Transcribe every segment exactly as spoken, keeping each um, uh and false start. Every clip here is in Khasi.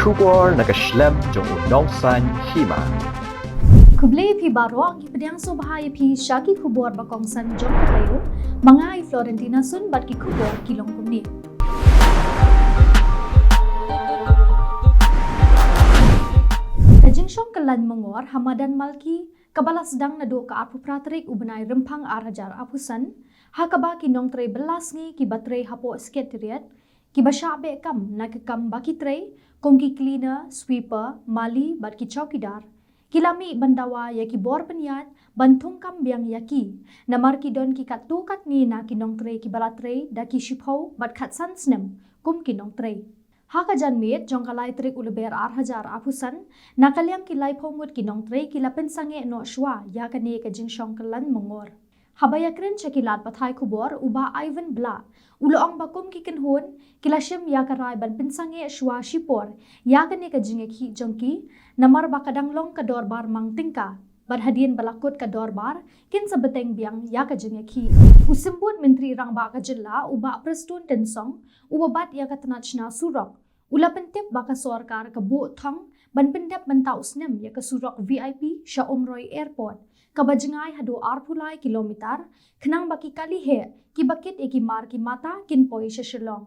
Khubor na ka shlem jong u Nongsaiñ Hima. Khublei phi baroh, ngi pdiang sngewbha ïa phi sha ki khubor ba kongsan jong ka taïew. Ma nga i Florentina Sun bad ki khubor ki long kumne. Ka jingshong kyllain mangor ha madan Malki kaba la sdang naduh ka arphew phra tarik u bnai Rymphang ar hajar arphew san, ha kaba ki nongtrei bylla sngi kiba trei hapoh Secretariat kiba shah beh kam na ka kam ba ki trei, kum ki cleaner, sweeper, mali bad ki chowkidar, ki la mih ban dawa ïa ki bor pynïaid ban thung kam biang ïa ki, namar ki don ki katto katne na ki nongtrei kiba la trei da ki shiphew bad khatsan snem kum ki nongtrei. Ha ka janmiet jong ka lai tarik u Lber ar hajar arphew san, na ka liang ki laiphew ngut ki nongtrei ki la pynsangeh noh shuwa ïa kane ka jingshong kyllain mangor. Haba ïakren sha ki lad pathai khubor, u Bah Ivan Blah u la ong ba kum ki kynhun ki la shim ïa ka rai ban pynsangeh shuwa shipor ïa kane ka jingïakhih jong ki, namar ba ka dang long ka dorbar mang tyngka bad hadien ba la kut ka dorbar kin sa bteng biang ïa ka jingïakhih. U Symbud Myntri Rangbah ka jylla, u Bah Prestone Tynsong, uba bat ïa ka tnat shna surok, u la pyntip ba ka sorkar ka buh thong ban pyndep mynta u snem ïa ka surok V I P sha Umroi Airport, kaba jngai haduh arphew lai kilometer, khnang ba ki kali heh kiba kit ïa ki mar ki mata kin poi sha Shillong.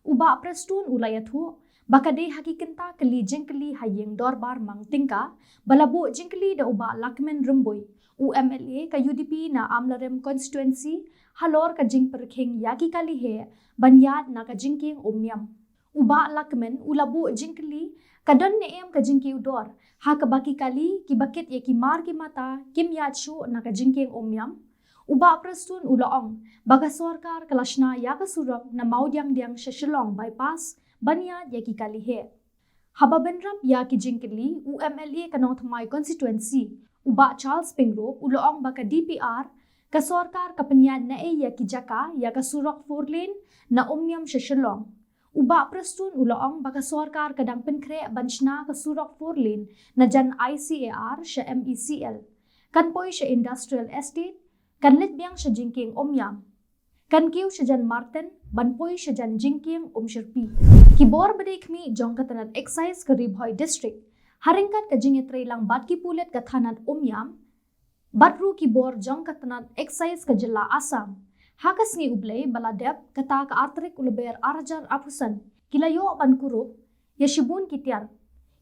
U Bah Prestone u la ïathuh ba ka dei ha ki kynta kali jingkylli ha ïing dorbar mang tyngka ba la buh jingkylli da u Bah Lahkmen Rymbui, u M L A ka U D P na Amlarem Constituency, halor ka jingpyrkhing ïa ki kali heh ban ïaid na ka jingkieng Umiam. U Bah Lahkmen u la buh jingkylli, ka don ne em ka jingkiew dor ha kaba ki kali kiba kit ïa ki mar ki mata kim ïaid shuh na ka jingkieng Umiam. U Bah Prestone u la ong ba ka sorkar ka la shna ïa ka surok na Mawdiangdiang sha Shillong Bypass ban ïaid ïa ki kali heh. Haba bynrap ïa ki jingkylli, u M L A ka Nongthymmai Constituency, u Bah Charles Pyngrope, u la ong ba ka D P R, ka sorkar ka pynïaid naei ïa ki jaka ïa ka surok four lane na Umiam sha Shillong. U Bah Prestone u la ong ba ka sorkar ka dang pynkhreh ban shna ka surok four lane na jan I C A R sha M E C L, kan poi sha Industrial Estate, kan leit biang sha jingkieng Umiam, kan kiew sha jan Marten ban poi sha jan jingkieng Umshyrpi. Ki bor ba dei khmih jong ka tnat Excise ka Ri Bhoi District, ha ryngkat ka jingïatreilang bad ki pulit ka thanat Umiam bad ruh ki bor jong ka tnat Excise ka jylla Assam, ha ka sngi U Blei ba la dep, kata ka ar tarik u Lber ar hajar arphew san, ki la ïoh ban kurup ïa shibun ki tiar,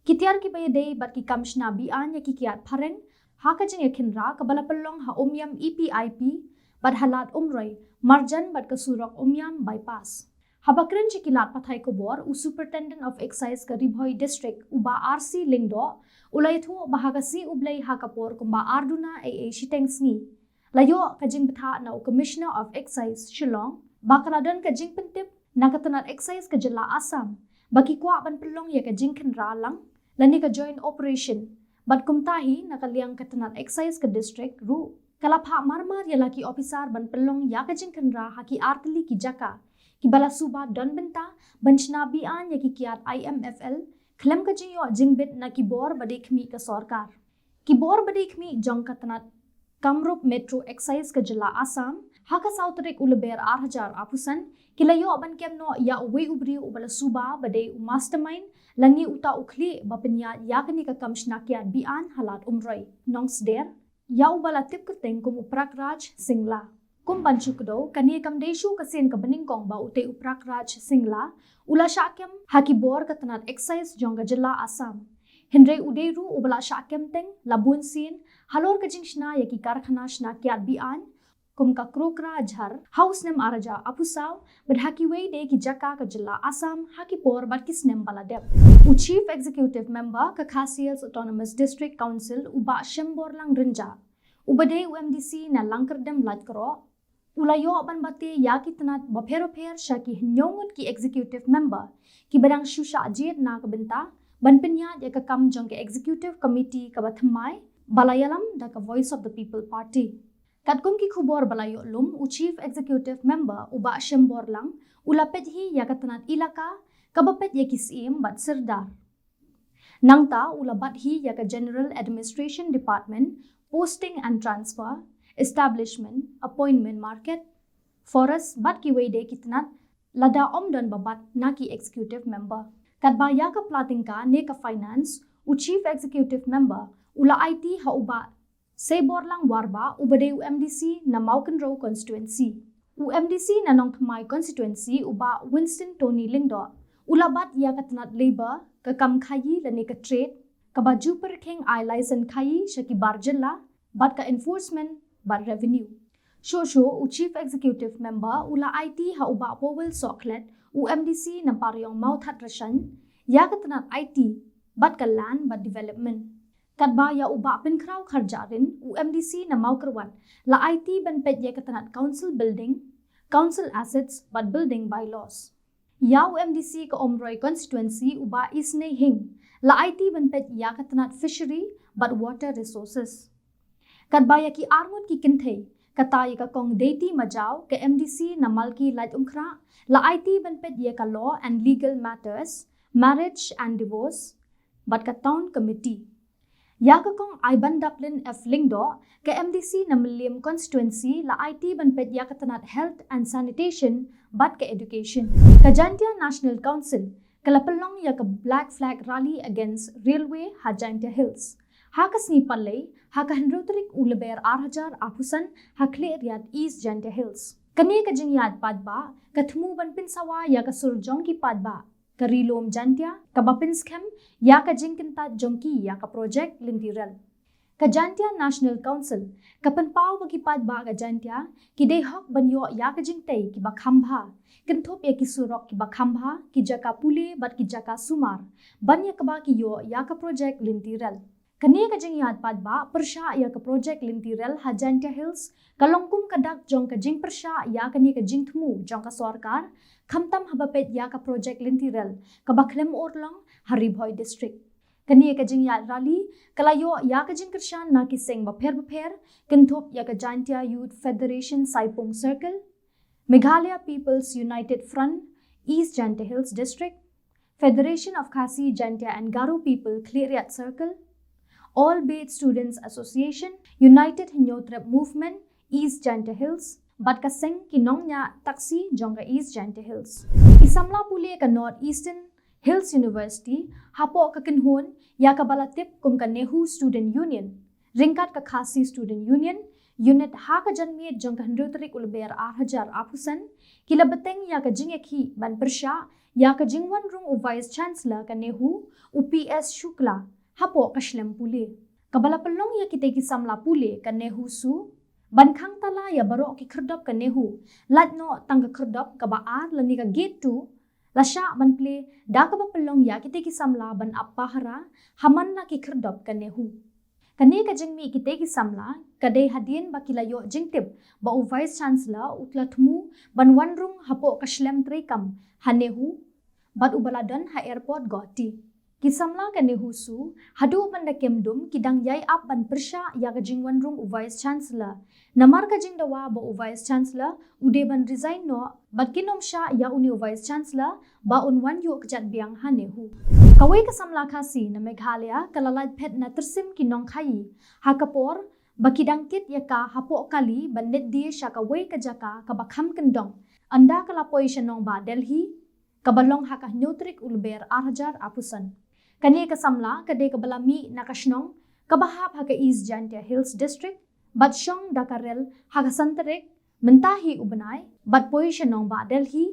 ki tiar kiba ïadei bad ki kam shna be-aiñ ïa ki kiad phareng, ha ka jingïakhynra kaba la pynlong ha Umiam E P I P bad ha Lad Umroi, marjan bad ka surok Umiam Bypass. Haba kren sha ki lad pathai khubor, u Superintendent of Excise ka Ri Bhoi District, u Bah R C Lyngdoh, u la ïathuh ba ha ka sngi U Blei ha ka por kumba ar duna ei ei shiteng sngi, la ïoh ka jingbthah na u Commissioner of Excise Shillong ba ka la don ka jingpyntip na ka tnat Excise ka jylla Assam ba ki kwah ban pynlong ïa ka jingkhynra lang lane ka joint operation, bad kumta hi na ka liang ka tnat Excise ka district ruh ka la phah marmar ïa la ki ophisar ban pynlong ïa ka jingkhynra ha ki artylli ki jaka kiba la suba don bynta ban shna be-aiñ ïa ki kiad I M F L khlem ka jingïoh jingbit na ki bor ba dei khmih ka sorkar. Ki bor ba dei khmih jong ka tnat Kamrup Metro Excise ka jylla Assam, ha ka saw tarik u Lber ar hajar arphew san, ki la ïoh ban kem noh ïa uwei u briew uba la suba ba dei u mastermind lane uta u khlieh ba pynïaid ïa kane ka kam shna kiad be-aiñ ha Lad Umroi, Nongsder, ïa uba la tip kyrteng kum u Pragraj Singla. Kum ban shu kdew, kane kam dei shuh ka sien kaba nyngkong ba utei u Pragraj Singla u la shah kem ha ki bor ka tnat Excise jong ka jylla Assam. Hynrei u dei ruh uba la shah kem teng la bun sien halor ka jingshna ïa ki karkhana shna kiad be-aiñ kum ka Krokra Jhar ha u snem ar hajar arphew saw, bad ha kiwei de ki jaka ka jylla Assam ha ki por bad ki snem ba la dep. U Chief Executive Member ka Khasi Hills Autonomous District Council, u Bah Shemborlang Rynjah, uba dei u M D C na Langkyrdem Laitkroh, u la ïoh ban bate ïa ki tnat bapher bapher sha ki hynñiew ngut ki executive member kiba dang shu shah jied na ka bynta ban pynïaid ïa ka kam jong ka executive committee kaba thymmai ba la ïalam da ka Voice of the People Party. Katkum ki khubor ba la ïoh lum, u Chief Executive Member u Bah Shemborlang u la peit hi ïa ka tnat Elaka kaba peit ïa ki Syiem bad Sirdar. Nangta u la bat hi ïa ka General Administration Department, Posting and Transfer, Establishment, Appointment Market, Forest bad kiwei de ki tnat, lada ym don ba bat na ki executive member. Katba ïa ka pla tyngka ne ka finance, u Chief Executive Member u la aiti ha u Bah Seiborlang Warbah uba dei u M D C na Mawkynrew Constituency. U M D C na Nongthymmai Constituency u Bah Winston Tony Lyngdoh u la bat ïa ka tnat labour, ka kam khaïi lane ka trade, kaba ju pyrkhing ai license khaïi sha ki bar jylla, bad ka enforcement bad revenue. Shuh shuh u Chief Executive Member u la aiti ha u Bah Powell Sohkhlet, u M D C na Pariong Mawthadraishan, rashan ïa ka tnat aiti bad ka land bad development. Katba ïa u Bah Pynkhraw Kharjahrin, u M D C na Mawkyrwat, la aiti ban peit ïa ka tnat council building, council assets bad building bylaws. Ïa u M D C ka Umroi Constituency u Bah Isnei Hing la aiti ban peit ïa ka tnat fishery bad water resources. Katba ïa ki arngut ki kynthei, kata ïa ka Kong Deiti Majaw, ka M D C na Malki Laitumkhrah, la aiti ban peit ïa ka law and legal matters, marriage and divorce, bad ka town committee. Ïa ka Kong Aibandaplin F Lyngdoh, ka M D C na Mylliem Constituency, la aiti ban peit ïa ka tnat health and sanitation bad ka education. Ka Jaintia National Council ka la pynlong ïa ka Black Flag Rally against Railway ha Jaintia Hills ha ka sngi Palei, ha ka hynriew tarik u Lber ar hajar arphew san, ha Khliehriat, East Jaintia Hills. Kane ka jingïaid paidbah ka thmu ban pynsawa ïa ka sur jong ki paidbah ka Ri Lum Jaintia, kaba pynskhem ïa ka jingkyntait jong ki ïa ka projek lynti rel. Ka Jaintia National Council ka pynpaw ba ki paidbah ka Jaintia ki dei hok ban ïoh ïa ka jingtei kiba kham bha, kynthup ïa ki surok kiba kham bha, ki jaka pule bad ki jaka sumar, ban ïa kaba ki ïoh ïa ka projek lynti rel. Kane ka jingïaid paidbah pyrshah ïa ka projek lynti rel ha Jaintia Hills ka long kum ka dak jong ka jingpyrshah ïa kane ka jingthmu jong ka sorkar, khamtam haba peit ïa ka projek lynti rel kaba khlem urlong ha Ri Bhoi District. Kane ka jingïaid rally ka la ïoh ïa ka jingkyrshan na ki seng bapher bapher, kynthup ïa ka Jaintia Youth Federation Saipung Circle, Meghalaya People's United Front, East Jaintia Hills District, Federation of Khasi Jaintia and Garo People Khliehriat Circle, All Beit Students Association, United Hynñiewtrep Movement, East Jaintia Hills, bad ka seng ki nongñiah taxi jong ka East Jaintia Hills. Ki samla pule ka North Eastern Hills University, hapoh ka kynhun ïa kaba la tip kum ka NEHU Student Union, ryngkat ka Khasi Student Union, unit ha ka janmiet jong ka hynriew tarik u Lber ar hajar arphew san, ki la bteng ïa ka jingïakhih ban pyrshah ïa ka jingwan rung u Vice Chancellor ka NEHU, u P S Shukla, hapoh ka shlem pule. Kaba la pynlong ïa kitei ki samla pule ka NEHUSU ban khang tala ïa baroh ki khyrdop ka NEHU, lait noh tang ka khyrdop kaba ar lane ka gate two, la shah ban plie da kaba pynlong ïa kitei ki samla ban ap pahara ha man la ki khyrdop ka NEHU. Kane ka jingmih kitei ki samla ka dei hadien ba ki la ïoh jingtip ba u Vice Chancellor u la thmu ban wan rung hapoh ka shlem treikam ha NEHU, bad uba la don ha airport Guwahati. Ki samla ka NEHUSU haduh ban da kem dum ki dang ïai ap ban pyrshah ïa ka jingwan rung u Vice Chancellor, namar ka jingdawa ba u Vice Chancellor u dei ban resign noh, bad kin ym shah ïa une u Vice Chancellor ba un wan ïuh kjat biang ha NEHU. Kawei ka samla Khasi na Meghalaya ka la lait phet na tyrsim ki nongkhaïi ha ka por ba ki dang kit ïa ka hapoh kali ban leit die sha kawei ka jaka kaba kham kyndong, ynda ka la poi sha nongbah Delhi, kaba long ha ka hynñiew tarik u Lber ar hajar arphew san. Kane ka samla ka dei kaba la mih na ka shnong kaba hap ha ka East Jaintia Hills District, bad shong da ka rel ha ka san tarik mynta hi u bnai, bad poi sha nongbah Delhi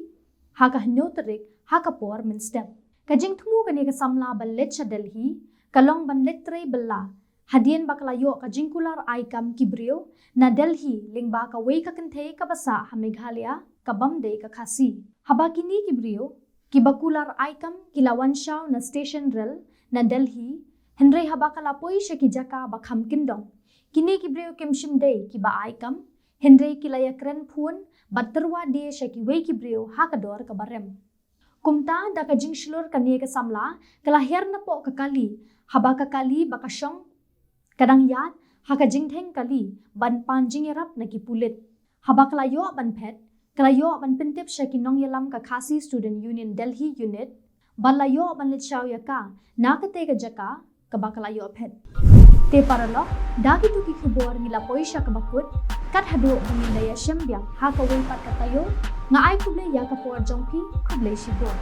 ha ka hynñiew tarik ha ka por mynstep. Ka jingthmu kane ka samla ban leit sha Delhi ka long ban leit trei bylla, hadien ba ka la ïoh ka jingkular ai kam ki briew na Delhi lyngba kawei ka kynthei kaba sah ha Meghalaya kabym dei ka Khasi. Haba kine ki briew kiba kular ai kam ki la wan shaw na station rel na Delhi, hynrei haba ka la poi sha ki jaka ba kham kyndong, kine ki briew kim shym dei kiba ai kam, hynrei ki la ïakren phone bad tyrwa die sha kiwei ki briew ha ka dor kaba rem. Kumta da ka jingshlur kane ka samla ka la her napoh ka kali, haba ka kali ba ka shong ka dang ïaid ha ka jingtheng kali ban pan jingïarap na ki pulit. Haba ka la ïoh ban phet, ka la ïoh ban pyntip sha ki nongïalam ka Khasi Student Union Delhi Unit, bad la ïoh ban leit shaw ïa ka na katei ka jaka kaba ka la ïoh phet. Te paralok, da kito ki khubor ngi la poi sha kaba kut, kat haduh ba ngin da ïashem biang ha kawei pat ka taïew, nga ai khublei ïa ka por jong phi, khublei shibun.